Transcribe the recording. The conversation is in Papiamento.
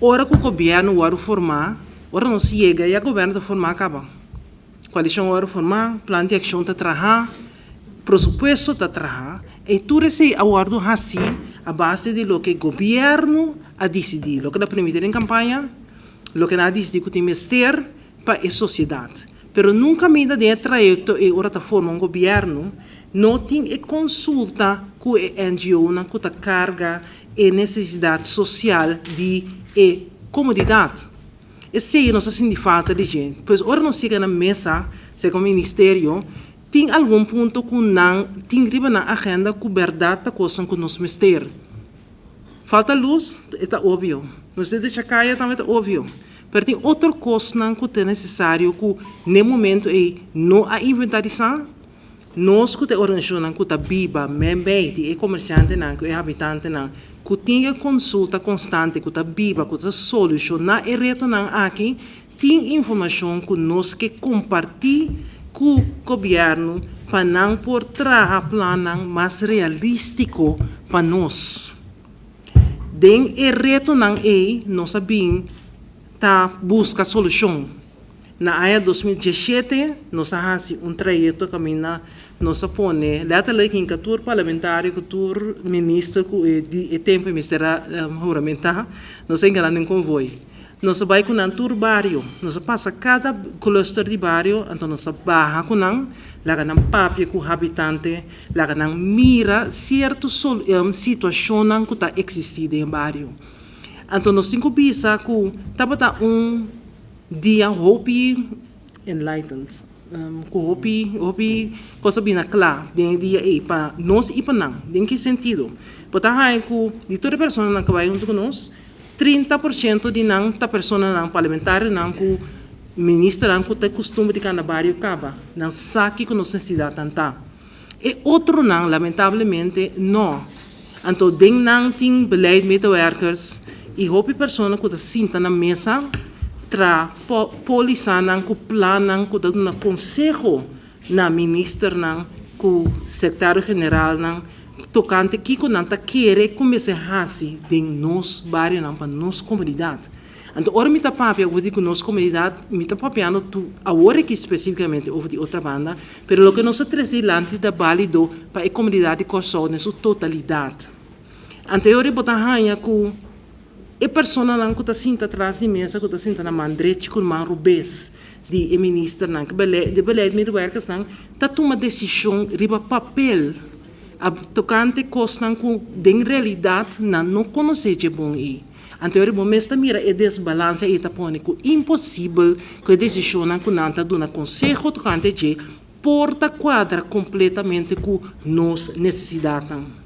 Ora ku gobièrnu wòrdu formá, ora nos yega ya gobièrnu ta formá kaba. Koalishon wòrdu formá, plan di akshon ta trahá, presupuesto ta trahá, i tur esei a wòrdu hasí a base di loke gobièrnu a disidí, loke nan a primintí den kampaña, loke nan a disidí ku tin mester pa e sosiedat. Pero nunka minda den e trayekto ei ora ta forma un gobièrnu, no tin e konsulta ku e NGOnan ku ta karga e nesesidat sosial di e komunidat. Esei nos a sinti falta di dje. Pues ora nos yega na mesa, segun ministerio, tin algun punto ku nan tin riba nan agenda ku bèrdat ta kosnan ku nos mester. Falta lus, e ta obvio. Nos ta decha kaya tambe ta obvio. Pero tin otro kosnan ku ta nesesario ku n'e momento ei no a inventarisá. Nos ku ta e organisashonnan ku ta biba meimei di e komersiantenan ku e habitantenan ku tin e konsulta konstante ku ta biba ku ta solushoná e retonan aki tin informashon ku nos ke kompartí ku gobièrnu pa nan por traha plannan mas realístiko pa nos. Den e retonan ei nos a bin ta buska solushon. Na aña 2017 nos a hasi un trayekto kaminda nos a pone letterlijk hinka tur parlamentario ku tur minister ku e di e tempu e mester a huramentá, nos a hinka nan den konvoi. Nos a bai ku nan tur bario, nos a pasa kada cluster di bario, anto nos a baha ku nan, laga nan papia ku habitante, laga nan mira sierto situashonnan ku ta eksistí den e bario. Anto nos tin ku bisa ku tabata un dia hopi enlightened, ku hopi hopi kos a bini a kla den e dia ei pa nos i pa nan. Den ki sentido? Bo ta haña ku di tur e personanan ku a bai huntu ku nos, 30% di nan ta personanan, parlamentarionan ku ministernan ku ta e kustumber di kanda bario kaba. Nan sa kiko nos nesesidatnan ta. E otronan lamentablemente no. Anto den nan tin beleidmedewerkers i hopi persona ku ta sinta na mesa tra polisanan ku plannan ku ta duna konseho na ministernan ku sektario generalnan tokante kiko nan ta kere ku mester hasi den nos barionan pa nos komunidat. Anto ora mi ta papia over di ku nos komunidat mi ta papiando tu awor aki spesifikamente over di Otrabanda pero loke nos a trese dilanti ta balido pa e komunidat di Kòrsou den su totalidat. Anto e ora bo ta haña ku e personanan ku ta sinta tras di mesa ku ta sinta na man drechi ku man robes di e ministernan ku de beleidmedewerkersnan ta tuma desishon riba papel tokante kosnan ku den realidat nan no konosé dje bon ei. Anto ora bo mes ta mira e desbalansa ei ta pone ku imposibel ku e desishonnan ku nan ta duna konseho tokante dje por ta kuadra kompletamente ku nos nesesidatnan.